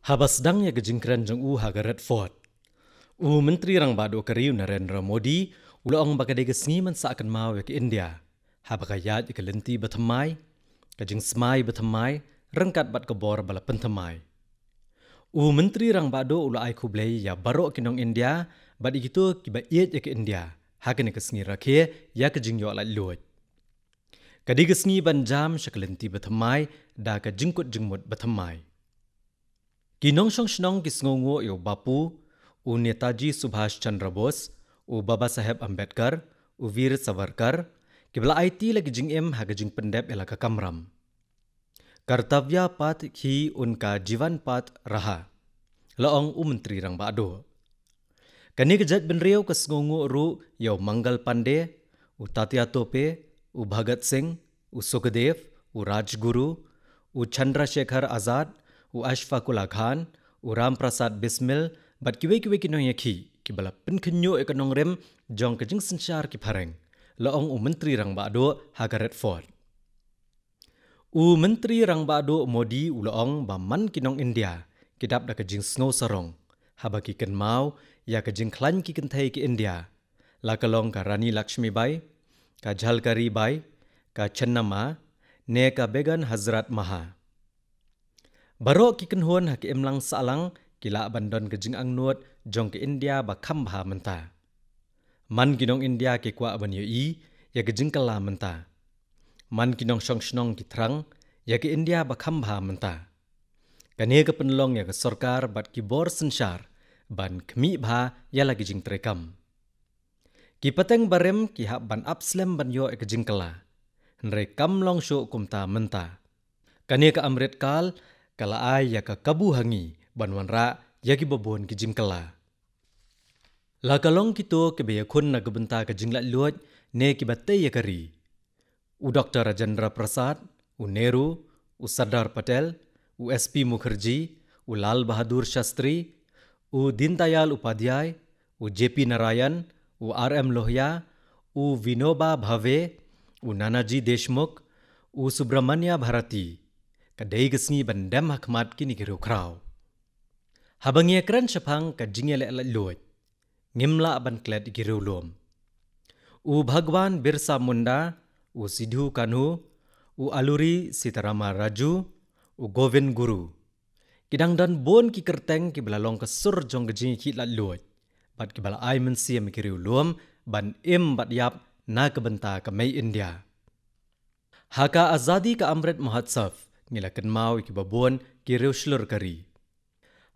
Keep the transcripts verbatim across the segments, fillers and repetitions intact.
Haba sdang ïa ka jingkren jong u ha ka Red Fort, u Myntri Rangbah Duh ka ri u Narendra Modi u la ong ba ka dei ka sngi ban sah kynmaw ïa ka India haba ka ïaid ïa ka lynti bathymmai, ka jingsmai bathymmai, ryngkat bad ka bor ba la pynthymmai. U Myntri Rangbah Duh u la ai khublei ïa baroh ki nong India bad ïa kito kiba ïeit ïa ka India ha kane ka sngi rakhe ïa ka jingïoh laitluid. Ka dei ka sngi ban jam sha ka lynti bathymmai da ka jingkut jingmut bathymmai. Ki nongshong shnong ki sngewnguh ïa u Bapu, u Netaji Subhash Chandra Bose, u Baba Saheb Ambedkar, u Veer Savarkar, kiba la aiti la ki jingim ha ka jingpyndep ïa la ka kamram. Kartavya path hi unka jivan path raha, la ong u Myntri Rangbah Duh. Kane ka jaitbynriew ka sngewnguh ruh ïa u Mangal Pandey, u Tatya Tope, u Bhagat Singh, u Sukhdev, u Rajguru, u Chandrashekhar Azad, u Ashfaqullah Khan, u Ram Prasad Bismil, bad kiwei kiwei ki nongïakhih kiba la pynkhynñiuh ïa ka nongrim jong ka jingsynshar ki phareng, la ong u Myntri Rangbah Duh ha ka Red Fort. U Myntri Rangbah Duh Modi u la ong ba man ki nong India ki dap da ka jingsngew sarong haba ki kynmaw ïa ka jingkhlaiñ ki kynthei ki India, la ka long ka Rani Lakshmibai, ka Jhalkari Bai, ka Chennamma, ne ka Begum Hazrat Mahal. Baroh ki kynhun ha ka imlang sahlang ki lah ban don ka jingangnud jong ka India ba kham bha mynta. Man ki nong India ki kwah ban ïohi ïa ka jingkylla mynta. Man ki nongshong shnong ki thrang ïa ka India ba kham bha mynta. Kane ka pynlong ïa ka sorkar bad ki bor synshar ban khmih bha ïa la ki jingtreikam. Ki pateng barim ki hap ban ap slem ban ïoh ïa ka jingkylla, hynrei kam long shuh kumta mynta. Kane ka Amrit Kal ka la ai ïa ka kabu ha ngi ban wanrah ïa kiba bun ki jingkylla. La ka long kito kiba ïakhun na ka bynta ka jinglaitluid ne kiba tei ïa ka ri. U Doktor Rajendra Prasad, u Nehru, u Sardar Patel, u S P Mukherjee, u Lal Bahadur Shastri, u Deendayal Upadhyay, u J P Narayan, u R M Lohia, u Vinoba Bhave, u Nanaji Deshmukh, u Subramanya Bharati. Ka dei ka sngi ban dem ha khmat kine ki riewkhraw. Haba ngi ïakren shaphang ka jingïaleh laitluid, ngim lah ban klet ïa ki riewlum. U Bhagwan Birsa Munda, u Sidhu Kanhu, u Alluri Sitarama Raju, u Govind Guru, ki dang don bun ki kyrteng kiba la long ka sur jong ka jingïakhih laitluid bad kiba la ai mynsiem ïa ki riewlum ban im bad ïap na ka bynta ka mei India. Ha ka Azadi Ka Amrit Mahotsav ngi la kynmaw ïa kiba bun ki riewshlur ka ri.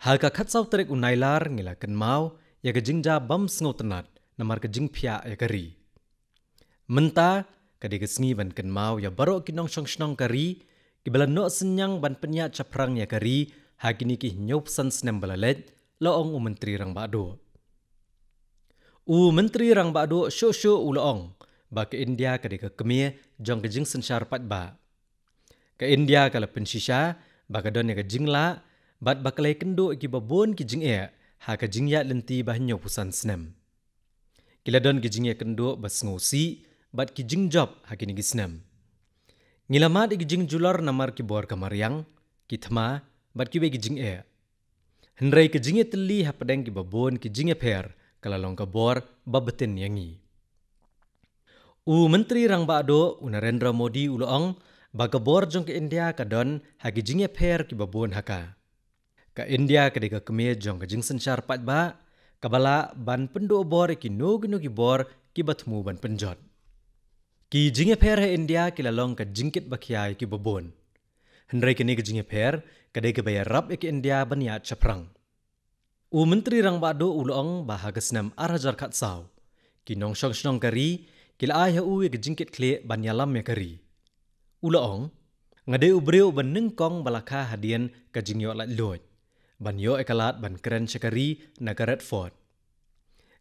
Ha ka khatsaw tarik u Nailar ngi la kynmaw ïa ka jingjia bym sngewtynnat namar ka jingphiah ïa ka ri. Mynta ka dei ka sngi ban kynmaw ïa baroh ki nongshong shnong ka ri kiba la noh synñiang ban pynïaid shaphrang ïa ka ri ha kine ki hynñiewphew san snem ba la leit, la ong u Myntri Rangbah Duh. U Myntri Rangbah Duh shuh shuh u la ong ba ka India ka dei ka kmie jong ka jingsynshar paidbah. Ka India ka la pynshisha ba ka don ïa ka jinglah bad ba ka la ïakynduh ïa kiba bun ki jingeh ha ka jingïaid lynti ba hynñiewphew san snem. Ki la don ki jingïakynduh ba sngewsih bad ki jingjop ha kine ki snem. Ngi la mad ïa ki jingjulor namar ki bor ka mariang, ki thma bad kiwei ki jingeh. Hynrei ka jingïatylli hapdeng kiba bun ki jingïapher ka la long ka bor ba btin ïa ngi. U Myntri Rangbah Duh u Narendra Modi u la ong ba ka bor jong ka India ka don ha ki jingïapher kiba bun ha ka. Ka India ka dei ka kmie jong ka jingsynshar paidbah kaba lah ban pynduh bor ïa kino kino ki bor kiba thmu ban pynjot. Ki jingïapher ha India ki la long ka jingkit ba khia ïa kiba bun. Hynrei kane ka jingïapher ka dei kaba ïarap ïa ka India ban ïaid shaphrang. U Myntri Rangbah Duh u la ong ba ha ka snem ar hajar khatsaw ki nongshong shnong ka ri ki la ai ha u ïa ka jingkitkhlieh ban ïalam ïa ka ri. U la ong, nga dei u briew uba nyngkong ba la kha hadien ka jingïoh laitluid ban ïoh ïa ka lad ban kren sha ka ri na ka Red Fort.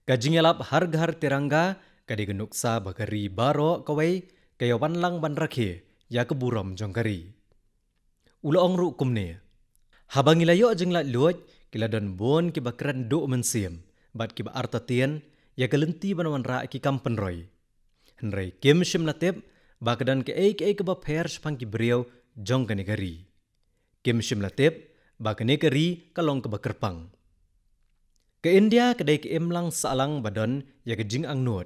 Ka jingïalap Har Ghar Tiranga ka dei ka nuksa ba ka ri baroh kawei ka ïawan lang ban rakhe ïa ka burom jong ka ri. U la ong ruh kumne, haba ngi la ïoh jinglaitluid ki la don bun kiba kren duh mynsiem bad kiba artatien ïa ka lynti ban wanrah ïa ki kam pynroi. Hynrei kim shym la tip ba ka don kaei kaei kaba pher shaphang ki briew jong kane ka ri. Kim shym la tip ba kane ka ri ka long kaba kyrpang. Ka India ka dei ka imlang sahlang ba don ïa ka jingangnud,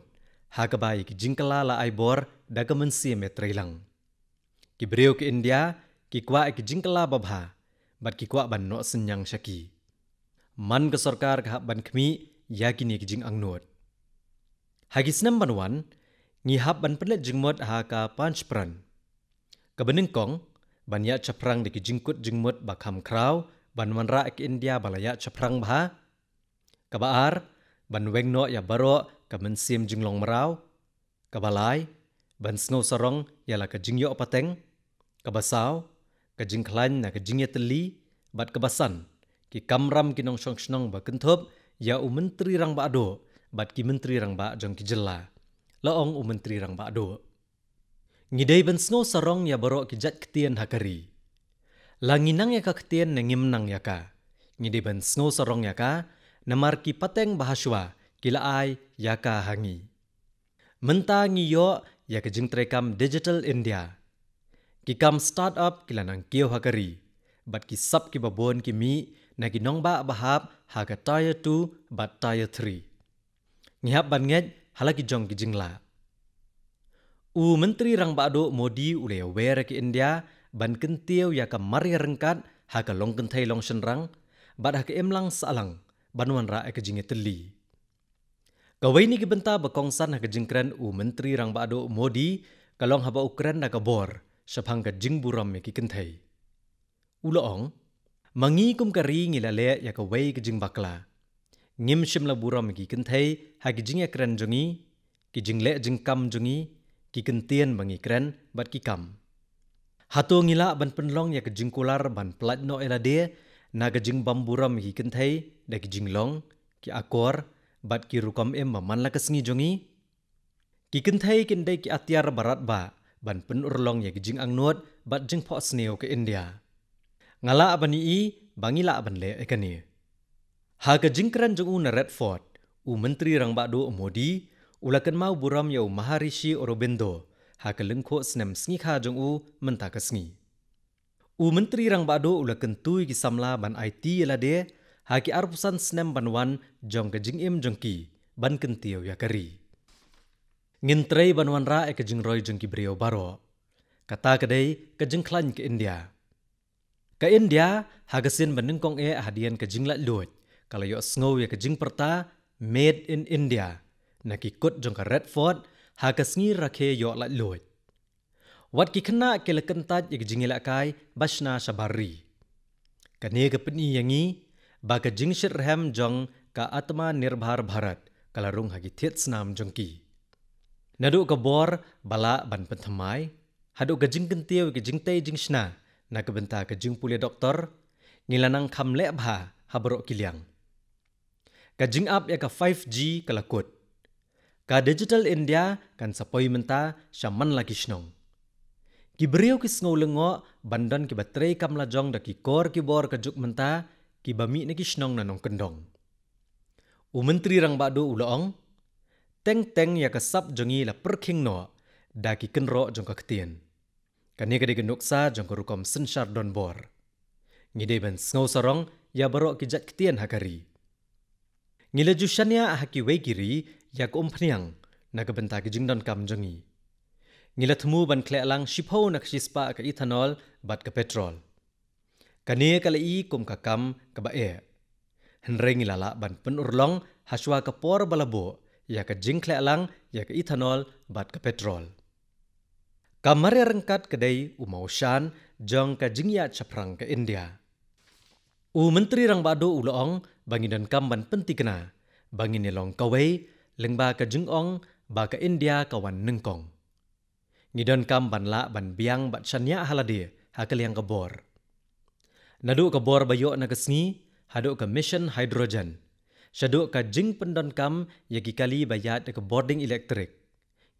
ha kaba ïa ka jingkylla la ai bor da ka mynsiem ïatreilang. Ki briew ka India ki kwah ïa ka jingkylla babha, bad ki kwah ban noh synñiang sha ki. Man ka sorkar ka hap ban khmih ïa kine ki jingangnud. Ha ki snem ban wan, ngi hap ban pynleit jingmut ha ka Panch Pran. Kaba nyngkong, ban ïaid shaphrang da ki jingkut jingmut ba kham khraw, ban wanrah ïa ka India ba la ïaid shaphrang bha. Kaba ar, ban weng noh ïa baroh ka mynsiem jinglong mraw. Kaba lai, ban sngew sarong ïa la ka jingïoh pateng. Kaba saw, ka jingkhlaiñ na ka jingïatylli. Bad kaba san, ki kamram ki nongshong shnong ba kynthup ïa u Myntri Rangbah Duh bad ki Myntri Rangbah jong ki jylla, la ong u Myntri Rangbah Duh. Ngi dei ban sngew sarong ïa baroh ki jait ktien ha ka ri. La ngi nang ïa ka ktien ne ngim nang ïa ka, ngi dei ban sngew sarong ïa ka, namar ki pateng ba hashwa ki la ai ïa ka ha ngi. Mynta ngi ïoh ïa ka jingtreikam Digital India. Ki kam start-up ki la nang kiew ha ka ri, bad ki sap kiba bun ki mih na ki nongbah ba hap ha ka Tier two bad Tier three. Ngi hap ban ngeit ha la ki jong ki jinglah. U Myntri Rangbah Duh Modi u la ïawer ïa ka India ban kyntiew ïa ka mar ïaryngkat ha ka longkynthei longshynrang, bad ha ka imlang sahlang ban wanrah ïa ka jingïatylli. Kawei na ki bynta ba kongsan ha ka jingkren u Myntri Rangbah Duh Modi ka long haba u kren da ka bor shaphang ka jingburom ïa ki kynthei. U la ong, ma ngi kum ka ri ngi la leh ïa kawei ka jingbakla. Ngim shym la burom ïa ki kynthei ha ki jingïakren jong ngi, ki jingleh jingkam jong ngi, ki kyntien ba ngi kren bad ki kam. Hato ngi lah ban pynlong ïa ka jingkular ban pyllait noh ïa lade na ka jingbym burom ïa ki kynthei da ki jinglong, ki akor, bad ki rukom im ba man la ka sngi jong ngi? Ki kynthei kin dei ki atiar ba radbah ban pynurlong ïa ki jingangnud bad jingphohsniew ka India. Nga lah ban ïohi ba ngi lah ban leh ïa kane. Ha ka jingkren jong u na Red Fort, u Myntri Rangbah Duh Modi u la kynmaw burom ïa u Maharishi Aurobindo ha ka lyngkhuh snem sngikha jong u mynta ka sngi. U Myntri Rangbah Duh u la kyntu ïa ki samla ban aiti ïa lade ha ki arphew san snem ban wan jong ka jingim jong ki ban kyntiew ïa ka ri. Ngin trei ban wanrah ïa ka jingroi jong ki briew baroh. Kata ka dei ka jingkhlaiñ ka India. Ka India, ha ka sien ba nyngkong eh hadien ka jinglaitluid, ka la ïohsngew ïa ka jingpyrta Made in India na ki kut jong ka Red Fort ha ka sngi rakhe ïoh laitluid. Wat ki khynnah ki la kyntait ïa ka jingïalehkai ba shna shabar ri. Kane ka pyni ïa ngi ba ka jingshitrhem jong ka Atmanirbhar Bharat ka la rung ha ki thied snam jong ki. Naduh ka bor ba lah ban pynthymmai haduh ka jingkyntiew ïa ka jingtei jingshna na ka bynta ka jingpule doktor, ngi la nang kham leh bha ha baroh ki liang. Ka jingap ïa ka five G ka la kut. Ka Digital India kan sa poi mynta sha man la ki shnong. Ki briew ki sngew lyngngoh ban don kiba treikam lajong da ki kor ki bor ka juk mynta, kiba mih na ki shnong na nongkyndong. U Myntri Rangbah Duh u la ong, teng teng ïa ka sap jong ngi la pyrkhing noh da ki kynroh jong ka ktien. Kane ka dei ka nuksa jong ka rukom synshar donbor. Ngi dei ban sngew sarong ïa baroh ki jait ktien ha ka ri. Ngi la ju shaniah ha kiwei ki ri ïa ka umphniang na ka bynta ka jingdonkam jong ngi. Ngi la thmu ban khleh lang shiphew na ka shispah ka ethanol bad ka petrol. Kane ka la i kum ka kam kaba eh. Hynrei ngi la lah ban pynurlong hashwa ka por ba la buh ïa ka jingkhleh lang ïa ka ethanol bad ka petrol. Ka mar ïaryngkat ka dei u mawshan jong ka jingïaid shaphrang ka India. U Myntri Rangbah Duh u la ong ba ngi donkam ban pynthikna ba ngin ïalong kawei lyngba ka jingong ba ka India ka wan nyngkong. Ngi donkam ban lah ban biang bad shaniah ha lade ha ka liang ka bor. Naduh ka bor ba ïoh na ka sngi haduh ka mission hydrogen, shaduh ka jingpyndonkam ïa ki kali ba ïaid da ka bording elektrik,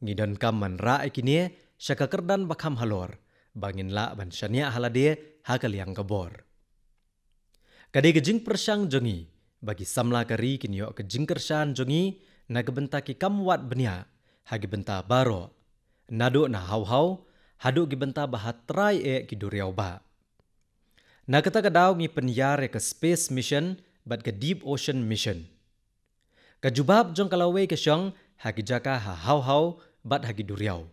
ngi donkam ban rah ïa kine sha ka kyrdan ba kham halor ba ngin lah ban shaniah ha lade ha ka liang ka bor. Ka dei ka jingpyrshang jong ngi ba ki samla ka ri kin ïoh ka jingkyrshan jong ngi na ka bynta ki kam wad bniah ha ki bynta baroh, naduh na haw haw haduh ki bynta ba ha trai eh ki duriaw bah. Na kata ka daw ngi pynïar ïa ka Space Mission bad ka Deep Ocean Mission. Ka jubab jong ka lawei ka shong ha ki jaka ha haw-haw bad ha ki duriaw.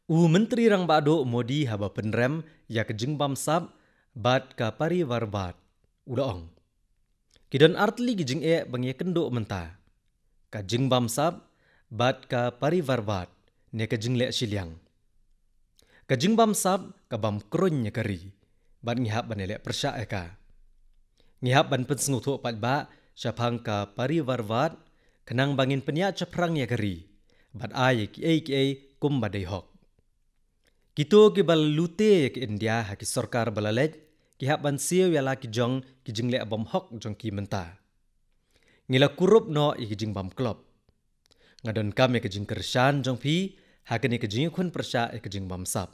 U Myntri Rangbah Duh Modi haba pynrem ïa ka jingbamsap bad ka Parivarvad, u la ong, ki don artylli ki jingeh ba ngi ïakynduh mynta: ka jingbamsap bad ka Parivarvad, ne ka jingleh shiliang. Ka jingbamsap ka bam kruiñ ïa ka ri, bad ngi hap ban ïaleh pyrshah ïa ka. Ngi hap ban pynsngewthuh paidbah shaphang ka Parivarvad, khnang ba ngin pynïaid shaphrang ïa ka ri bad ai ïa kiei kiei kumba dei hok. Kito kiba la lute ïa ka India ha ki sorkar ba la leit, ki hap ban siew ïa la ki jong ki jingleh bymhok jong ki mynta. Ngi la kurup noh ïa ki jingbamklop. Nga donkam ïa ka jingkyrshan jong phi ha kane ka jingïakhun pyrshah ïa ka jingbamsap.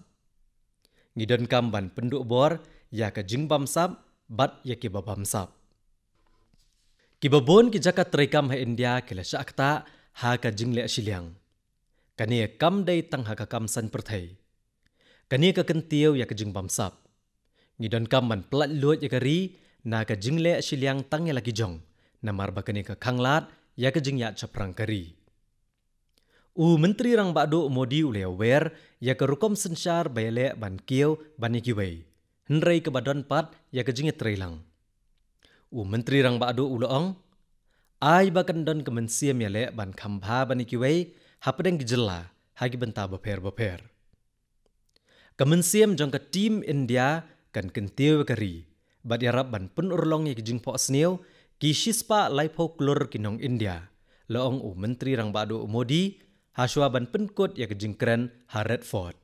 Ngi donkam ban pynduh bor ïa ka jingbamsap bad ïa kiba bamsap. Kiba bun ki jaka treikam ha India ki la shah ktah ha ka jingleh shiliang. Kane kam dei tang ha ka kam saiñ pyrthei. Kane ka kyntiew ïa ka jingbamsap. Ngi donkam ban pyllait luid ïa ka ri na ka jingleh shiliang tang ïa la ki jong, namar ba kane ka khanglad ïa ka jingïaid shaphrang ka ri. U Myntri Rangbah Duh Modi u la ïawer ïa ka rukom synshar ba ïaleh ban kiew ban ïa kiwei, hynrei kaba don pat ïa ka jingïatreilang. U Myntri Rangbah Duh u la ong, ai ba kan don ka mynsiem ïaleh ban kham bha ban ïa kiwei hapdeng ki jylla ha ki bynta bapher bapher. Ka mynsiem jong ka Team India kan kyntiew ïa ka ri bad ïarap ban pynurlong ïa ki jingphohsniew ki shispah laiphew klur ki nong India, la ong u Myntri Rangbah Duh Modi hashwa ban pynkut ïa ka jingkren ha Red Fort.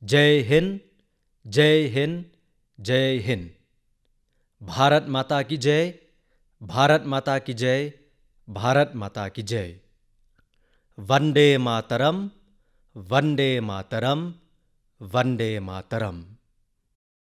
Jai Hind, Jai Hind, Jai Hind. Bharat Mata ki Jai, Bharat Mata ki Jai, Bharat Mata ki Jai. Vande Mataram, Vande Mataram, Vande Mataram.